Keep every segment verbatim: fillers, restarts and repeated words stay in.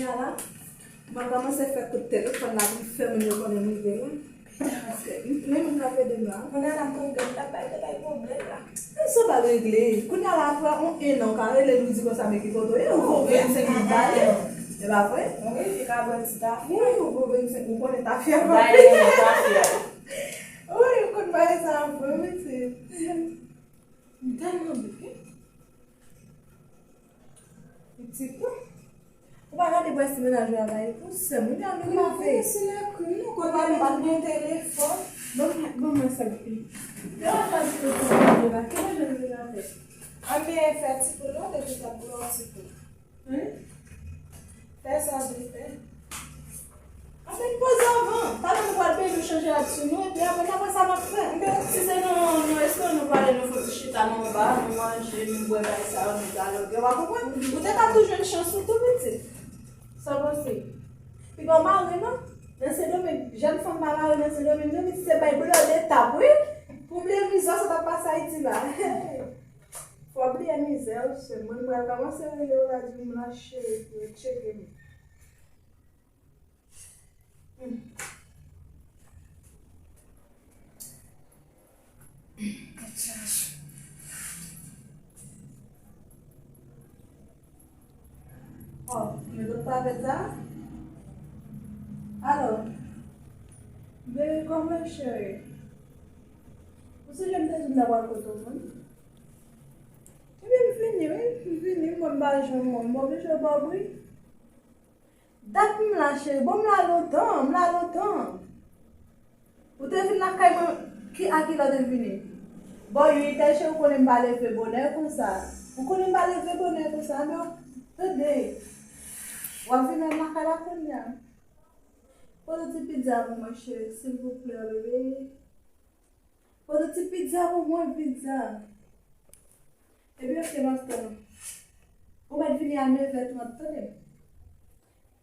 Mwen kòmanse fè kout telefòn la pou m fè moun yo konnen m rive la. Paske m renmen moun k ap ede m la. Kounye a la m konn gad ap bay bagay pwoblèm la. E sa pa regle. Kounye a la apre yon enan ou ka rele l ou di konsa men ki kote w ye, ou voye vennsenk mil ba li. E pa vre? Wi, li ka bwè ti tafya. Wi, ou voye vennsenk, ou konnen tafya pa plen. Dayè, tafya. Wi, ou konn bagay sa vre, wi, se. M tèlman byen. Pitit, non. Ou pa gade bwè si mennaj ou a bay pou sè moun nan nou rive. Si le krim, nou konn pa met tout gen telefòn. Bon, bon, mwen sa. Lè w ap di tout sa, mwen la, ki manje nou vin avè? Anben, fè ti kou non, te tout ap bwè ti kou. Wi. Fè sa w vle fè. Anben, poze anvan. Talè nou pral peye nou chanje rad sou nou, epi apre, apre sa, n ap fè. Anben, si se nan, nan restoran nou prale, nou fouti chita nan ba, nou manje, nou bwè bagay sa yo, nou dialoge. W a konprann? Ou te ka tou jwenn chans ou tou, pitit. Sa w panse? Piga w mare, non? Nan Sendomeng, jèn fanm pa mare nan Sendomeng, non, pitit, se bay blòde tap, wi. Pou byen mizè sa t ap pase Ayiti la. Fò w bliye mizè w, sè mwen, m pral kòmanse rele w la, di m la cheri pou yo tcheke m. Hmm. Ò, men lòt pa fè sa? Alò, bebe, kòman cheri? Ou sonje m te di w m ta pral kote w menm? Ebyen, m vini, wi. M vini, mwen m pa jwenn mwen. M oblije ba w bri. Dat m la, cheri. Bon, m la lontan, m la lontan. Ou te vin lakay mwen, ki, a ki lè w te vini? Bò uit è, cheri, ou konnen m pa leve bonè konsa. Ou konnen m pa leve bonè konsa, non? Tande. W ap vin wè m lakay la kounye a. Pote ti pizza pou mwen, cheri, silvouplè, bebe. Pote ti pizza pou mwen, pizza. Ebyen, oke, m ap tann ou. Ou mèt vini a nèv è trant, tande m?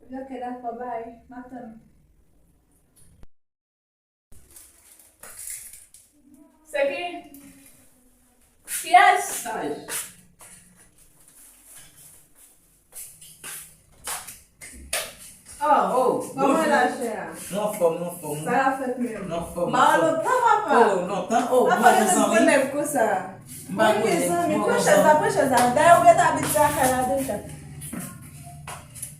Ebyen, oke, dakò, bay, m ap tann ou. Se ki? Kiyès? Saj. Oh, kòman la, chè a? Nou anfòm, nou anfòm. Sa la fèt menm? Nou anfòm. M pa wè lontan, papa. Oh, lontan? Oh, m pa gen zanmi. Mezanmi, pran chèz la, pran chèz la. Dayè, ou gentan abitye lakay la deja.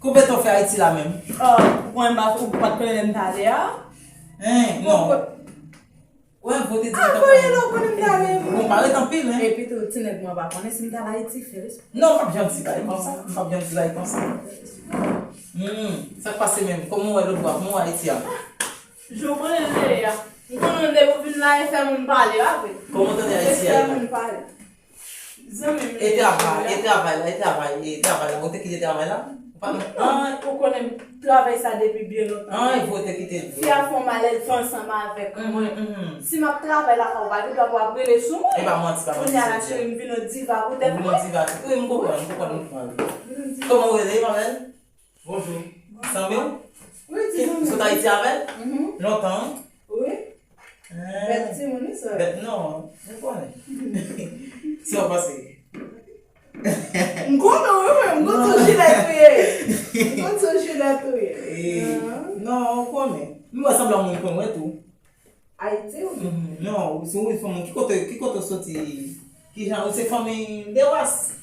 Konbyen tan w fè Ayiti la menm? Oh, ou pa t konnen lè m t ale a? Hein, non. Wè, vote di. Ah, voye non, konnen m t ale. Bon, pa ret anpil, hein. Epi tou, ti nèg mwen pa konnen si m t al Ayiti, fè respè. Non, m p ap janm di bagay konsa. M p ap janm di bagay konsa. Hmm, sa k pase menm? Kòman w wè lòt bò a? Kòman w wè Ayiti a? Jan w konnen l te ye a. M konnen w depi w vin la, e fè moun pale, pa vre? Kòman w tande Ayiti a? E fè moun pale. Zanmi m. E travay, e travay la, e travay, e travay la. Ou te kite travay la? Ou pa nan. An, ou konnen travay sa depi byen lontan. An, e vre, ou te kite l vre. Fi a fè yon malèz, fè ansanm avèk mwen. Si m ap travay lakay ou, pa gen dwa pou w ap rele sou mwen. E pa manti, pa manti. Kounye a la, cheri, m vin yon diva poutèt mwen. Ou vin yon diva. Wi, m konprann, m konprann, m konprann. Kòman ou rele, ma belle? Bonjou. Zanmi w? Wi, ti zanmi. Ou sot Ayiti avè l? Lontan, wi. Wi. Bèt timoun, wi, sa. Bèt non, m konnen. Sa w panse? M konnen, wi, wi, m konn se yon jilèt ou ye. M konn se yon jilèt ou ye. Non, ou konnen. M wè sanblan moun konn mwen tou. Ayiti ou? Non, ou se yon fanm ki kote, ki kote w soti? Ki jan, ou se fanmi Dewas?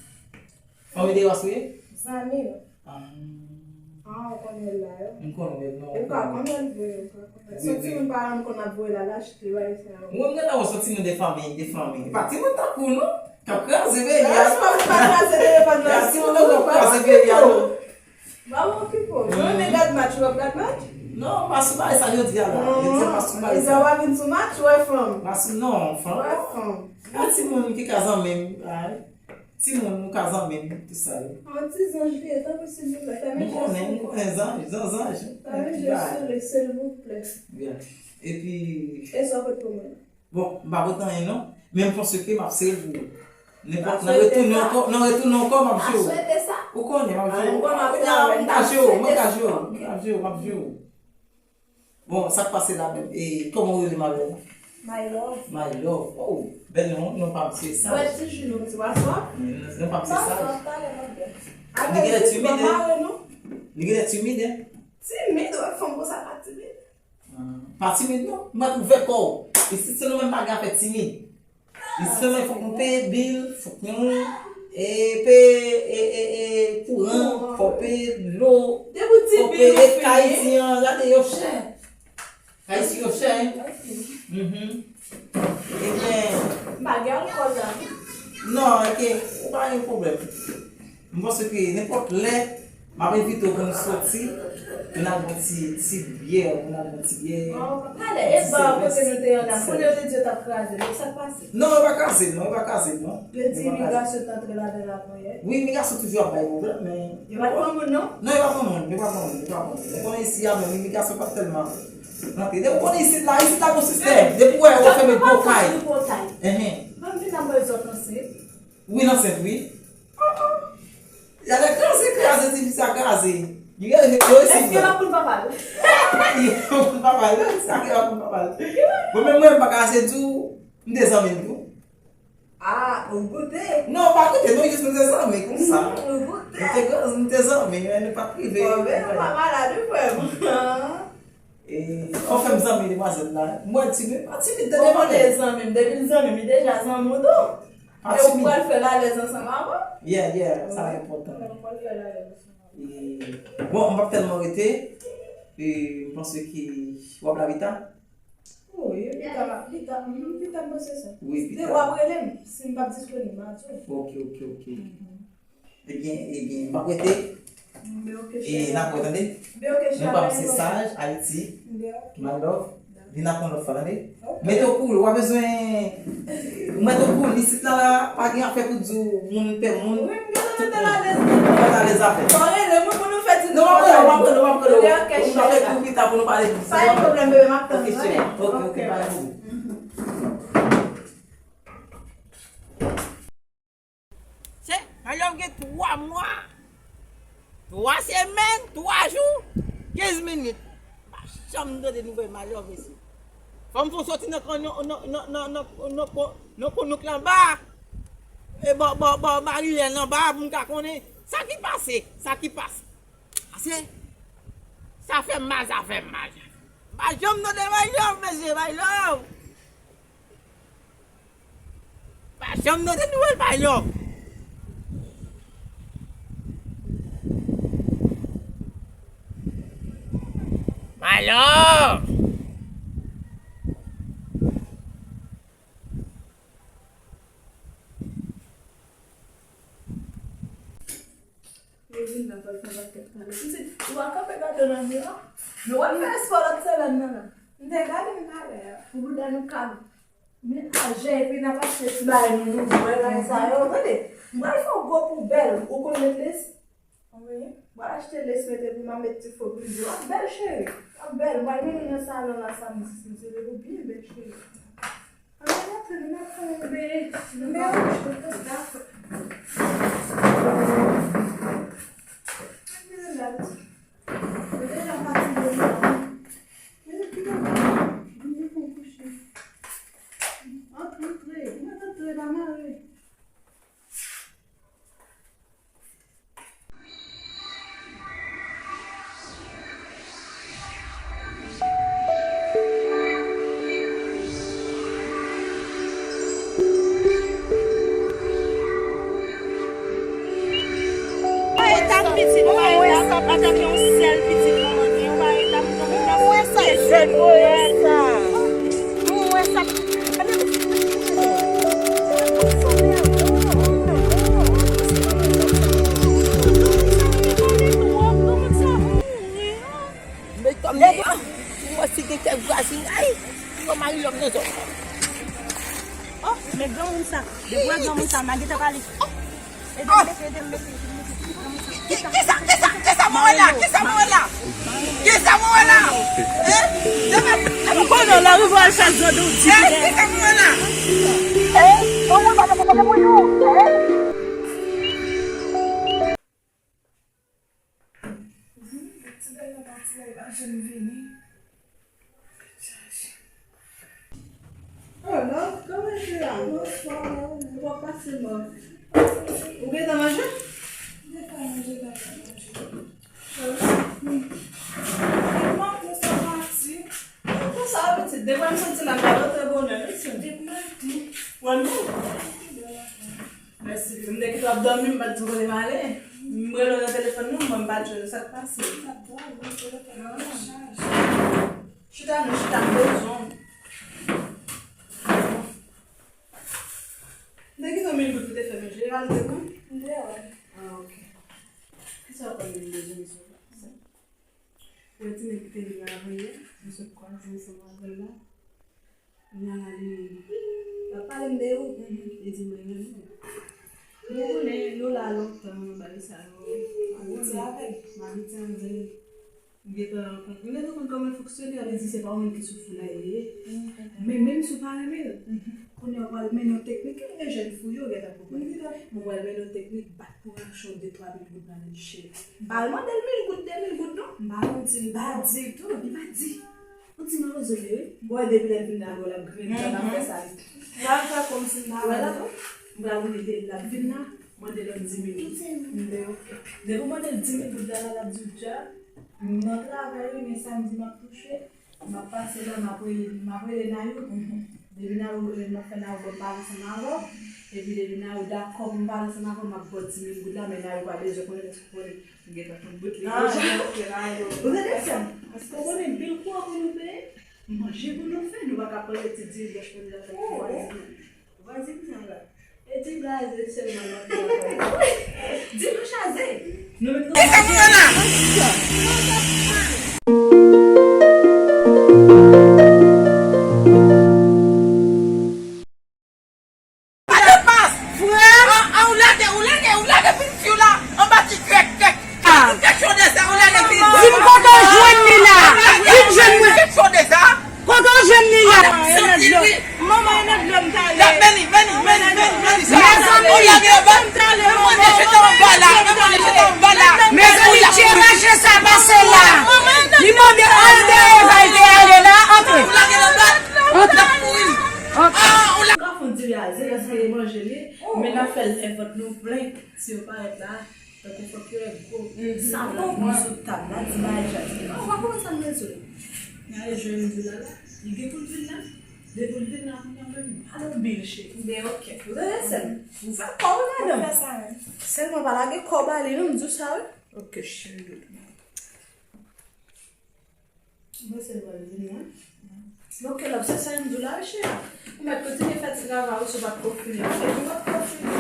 Fanmi Dewas ou ye? Zanmi m. Ah. Ah, ou konnen l la, yo? M konnen l, non. Ou ka konnen l vre, ou ka konnen l. Wi, wi. Son timoun paran m konn ap voye l al achte bagay sa yo. Mwen, m gentan wè son timoun de fanmi, de fanmi. E pa timoun tankou w, non. K ap kraze peyi a. Ah, se pa, se pa kraze telefòn nan. Timoun nan k ap kraze peyi a, non. Pa okipe w. Yo renmen gad match, w ap gad match? Non, m pa sou bagay sa yo di a la. Yo di m pa sou bagay sa. Lè w pa vin sou match, w wè fanm. M pa sou, non, fanm. W wè fanm. Gad timoun ki ka zanmi m, ay. Timoun, ou ka zanmi m, tout sa yo. An ti zanj li ye, tanpri, silvouplè, fèmen je sou li. M konnen, m konnen, zanj, zanj, zanj. Fèmen je sou li, silvouplè. Byen. Epi. E sa w pot pou mwen? Bon, m pa pot anyen non, men m panse ke m ap sere pou ou. Nenpòt, nan retounen ankò, nan retounen ankò, m ap jere w. Ou konnen, m ap jere w. Mwen ka jere w, mwen ka jere w, mwen ka jere w, m ap jere w. Bon, sa k pase la menm? E kòman w rele, ma belle? My love. My love. Oh, bèl non, non pa m se sa. Bwè ti ji nou, ti bwaswa. Non pa m se sa. Bwaswa, talè m ap bwè. Li genlè timid, hein? Mare nou. Li genlè timid, en? Timid, wè, fanm konsa pa timid. Ah, pa timid, non. Mwen twouve kò w. Isit, se nou menm bagay afè timid. Isit, se nou fòk nou peye bil, fòk nou, e, peye, e, e, e, kouran, fòk peye dlo, fòk peye kay isi an, gade yo chè. Kay isi yo chè, en. Mhm. Ebyen, m pa gen alkòl la. Non, ok, ou pa gen pwoblèm. M panse ke nenpòt lè, m ap envite w pou nou soti, pou n al bwè ti, ti byè, pou n al bwè ti byè. Oh, pale, e ba kote nou te ye la, kote yo te di yo t ap kraze, men sa k pase? Non, yo pa kraze, non, yo pa kraze, non. Yo di imigrasyon t antre ladan l avan yè. Wi, imigrasyon toujou ap bay pwoblèm, men. Yo pa t pran moun, non? Non, yo pa pran moun, yo pa pran moun, yo pa pran moun. Ou konnen isi a menm, imigrasyon pa t tèlman. Depi ou konnen isit la, isit la gon sistèm. Depi ou wè, ou fèmen gwo kay. Enhen. Ban m vin nan mwen zòt ansent. Wi, l ansent, wi. Oh, oh. Y a de kraze, kraze, ti fi sa kraze. Yo, yo, yo, èske l ap konn papa l? Yo, konn papa l, sa ki ap konn papa l. Bon, men mwen, m pa ka ase di w, m te zanmi l tou. Ah, ou goute? Non, m pa goute, non, jis nou te zanmi, konsa. Mhm, ou goute? Nou te, nou te zanmi, men nou pa t rive. Bon, men nou pa malad, wi, frè m. E, ou fè m zanmi demwazèl la. M wè l timid, pa timid, tande. Bon, ou te zanmi m, depi l zanmi m, li deja zanmi w tou. Pa timid. E ou pral fè l alèz ansanm avè w? Yeah, yeah, sa enpòtan. Ou pral fè l alèz ansanm avè w. E, bon, m p ap tèlman rete. E, m panse ke w ap la pita. Wi, pita, pita, mhm, pita, m panse sa. Wi, pita. W ap rele m, si m p ap disponib, m a di w. Ok, ok, ok. Mhm. Ebyen, ebyen, m ap rete. Mbe oke, e chè. N ap wè, tande. Mbe oke, chè. Nou pa se saj, Ayiti. Mbe oke. My love. Vin ak yon lòt fwa, tande. Ok. Mete w cool, w a bezwen. Mete w cool, isit la, la, pa gen afè pou di w moun pè moun. Wi, m gentan mete l alèz. Mete l alèz avè. Bon, rele mwen pou nou fè ti. Non, w ap rele, w ap rele, w ap rele. Mbe oke, chè. Nou ap ekri pita pou nou pale. Pa gen pwoblèm, bebe, m ap tann ou, tande. Ok, chè. Ok, ok, pa gen pwoblèm. Mhm. Se, My Love gen twa mwa, twa semèn, twa jou, kenz minit. M pa janm tande nouvèl My Love, mesye. Fò m fon soti nan, nan, nan kounouk la anba. E bò, bò, bò, Marilèn anba, pou m ka konnen. Sa ki pase, sa ki pase. Pase, sa fè m mal, sa fè m mal. M pa janm tande My Love, mesye, My Love. Pa janm tande nouvèl pa yo. Malo! Yo vin nan pral fè yon pakèt pale. Pitit, ou pa kanpe gade nan miwa? Nou wè m fè espò lòt semèn nan la. M te gade m talè a. Pou bouda nou kale. Men aje epi n ap achte ti bagay nou, nou bwè bagay sa yo. Tande, m pral fè yon gwo poubèl. Ou konn met lès? Wi. M pral achte lès mete pou m ap met ti fo brilyan. W ap bèl, cheri. W ap bèl. M pral mennen w nan salon la samdi, si Dye vle, ou byen bèl, cheri. Ann al antre, nou ap fè yon bèl. Dakò. Mwen deja fatige, mwen. Men kite m vini pou kouche. Antre, antre. Mwen antre, pa mare. Yon etap pitit, yon etap, atake yon sèl pitit manman gen, yon etap, yon etap. Mwen wè sa, jèn mwen wè sa. Mwen wè sa. Mwen si gen kèk vwazinay, yon mari lòm nan zòn. Oh, men granmoun sa, depi wè granmoun sa, m a gentan pale. Ede m mete, ede m mete, ede m mete, ede m mete granmoun sa. Ki, kisa, kisa, kisa mwen wè la? Kisa mwen wè la? Kisa mwen wè la? Hein? Demen, demen. M konnen w la rive al fè zòdoti. Hein? Kisa mwen wè la? Hein? Yon moun pa ta konprann pou nou. Hein? Ti bèl nan pati la, li pa janm vini. Oh non, kòman se la? Bonswa, ou pa pase mò. Ou gentan manje? M gentan manje, gentan manje. Kote m ale? M rele w nan telefòn nan, mwen m pa t jwenn ou, sa k pase? Chita non, chita, poze w. M te kite w mil goud pou te fè men, jeneral te pran? M te wè. Ah, ok. Kisa w konn vin bezwen sou la? Yon ti nèg ki te vin avan yè, m sot kwaze ansanm avè l la. Kounye a la li, l ap pale m de ou, li di m li renmen w. Bon, ou konnen, nou la lontan, bagay sa yo. M abitye avè l. M abitye avè l. M gentan konn, m gentan konn kòman l fonksyone, sa vle di se pa yon moun ki sou foulay li ye. Men menm si w pa renmen l, kounye a w pral mennen yon teknik, e jèn fou yo gentan konprann. Mwen pral mennen yon teknik, bat pou rache yon de twa mil goud nan men l, cheri. M pa al mande l mil goud, de mil goud non. M pa konn si l pa di l tou, li pa di. Yon ti mawozo li ye wi. Bon, e depi lè l vin la, bon, l ap griyen, l ap fè sa li. L ap fè kòmsi l pa wè la. M pral rele l, l ap vin la, mande l yon di mil goud. M di, ok. Depi w mande l di mil goud la, l ap di w dja, m nan travay wi, men samdi m ap touche. M ap pase la, m ap rele, m ap rele Nayou. Depi Nayou rele m, m ap fè Nayou ban m pale ansanm avè w. Epi depi Nayou dakò pou m pale ansanm avè w, m ap ba w di mil goud la, men Nayou pa bezwen konnen, paske w konnen m gentan konn bout li deja. Ou tande, sè m? Paske w konnen bil kouran pou nou peye, manje pou nou fè, nou pa ka pran yon ti diri blanch pou nou fè pou vwazen an. Vwazen an la. E ti blaze sèlman nan pye a. Di nou chaze. Nou met nou. Frè! Ah, ah, ou lage, ou lage, ou lage pitit fi w la anba ti krèk, krèk. Ah. Tout kèk chonde sa, ou lage pitit fi w la. Di m kote w jwenn li la. Vin jwenn mwen. Kèk chonde sa. Kote w jwenn li la? Manman, e nan dlo m t ale. Mezanmi, mezanmi, tcheraje sa pase la. Li mande al dèyè, va l te ale la, antre. Antre. Antre. Ou ka fon diri a ze, èske e manje li? Men n ap fè l fè vant nou plen. Si yo parèt la, tankou fòk yo wè gwo sablon sou tab la, ti bagay sa. Ou pa konprann sa m vle di w la. Gade jwenn di la la, li gen pou l vin la. Depi l vin la, kounye a menm, pa nan bil, cheri. Ben, ok. Ou tande, sè m? Ou fè kò w, madanm. Mwen fè sa menm. Sèlman pa lage kò w ba li, non, m di w sa, wi. Ok, cheri doudou. Mwen se lè l vin la. Ok, love, se sa m di w la, cheri. Ou mèt kontinye fè ti travay ou si w pa t ko fini. Ou pa t ko fini.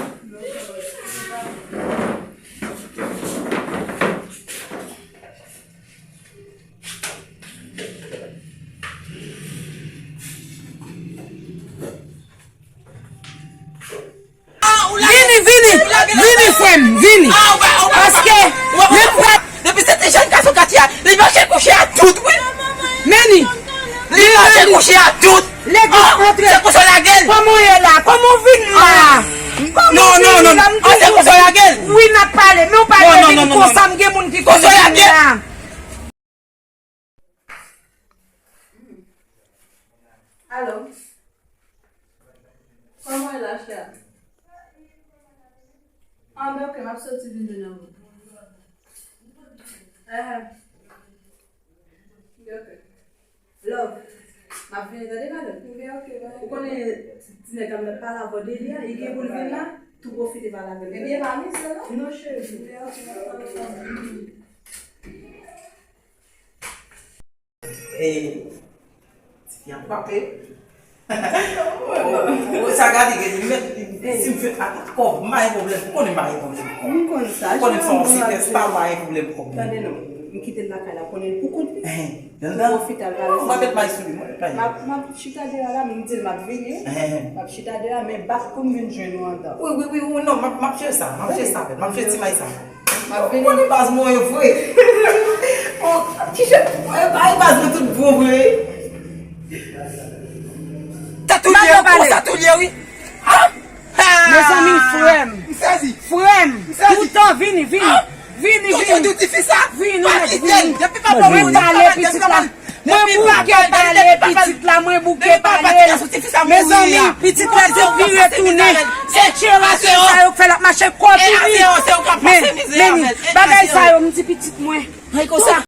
Vini, vini, vini, frè m, vini. Paske, men frè. Depi se ti jèn gason katye a, li mache kouche a tout, wi. Meni. Li mache kouche a tout. Legliz antre. Se konsa w lage l. Kòman w ye la? Kòman w vin la? Non, non, non, non. Se konsa w lage l. Wi, n ap pale, men w pa dwe vin konsa, m gen moun ki konn vin la. Alo. Kòman w ye la, chè? Ah, ben, ok, m ap soti vin jwenn ou. Ehe. Ok, ok. Love, m ap vini, tande, madanm? Ou konnen ti nèg la m t ap pale avè w de li a, li gen pou l vin la, tou pwofite pale avè l. Ebyen, pa misye, non? Non, cheri. E, ti fi an frape. Ou sa gade, gade, mèt, si m fè atak kòb, m pa gen pwoblèm. Ou konnen m pa gen pwoblèm kòb. M konn sa. Ou konnen m se yon sitès pa, m pa gen pwoblèm kòb. Tande non, m kite l lakay la, konnen l pou kont li. Ehe. Ou pwofite al pale. Mwen mèt may sou li, mwen mèt may. M ap, m ap chita deyò la, m di l m ap vini. Ehe. M ap chita deyò, men bat pou m vin jwenn ou anndan. Wi, wi, wi, wi, non, m ap, m ap jere sa, m ap jere sa, m ap jere ti may sa. M ap vini. Ou konnen baz mwen yo vre. Oh, ti jèn, e, e baz mwen tout bon vre. Sa tou l ye, sa tou l ye, wi. Ah! Mezanmi, frè m. M sezi. Frè m. M sezi. Toutan, vini, vini. Ah! Vini, vini. Toujou di w tifi sa. Vini, pa kite l. Depi papa w mouri, depi papa l te fè mal. Mwen bouke pale pitit la, mwen bouke pale l. Mezanmi, pitit la depi retounen, se tcherache sa yo k fè l ap mache kò tounen. Men, men, bagay sa yo, m di pitit mwen. Tout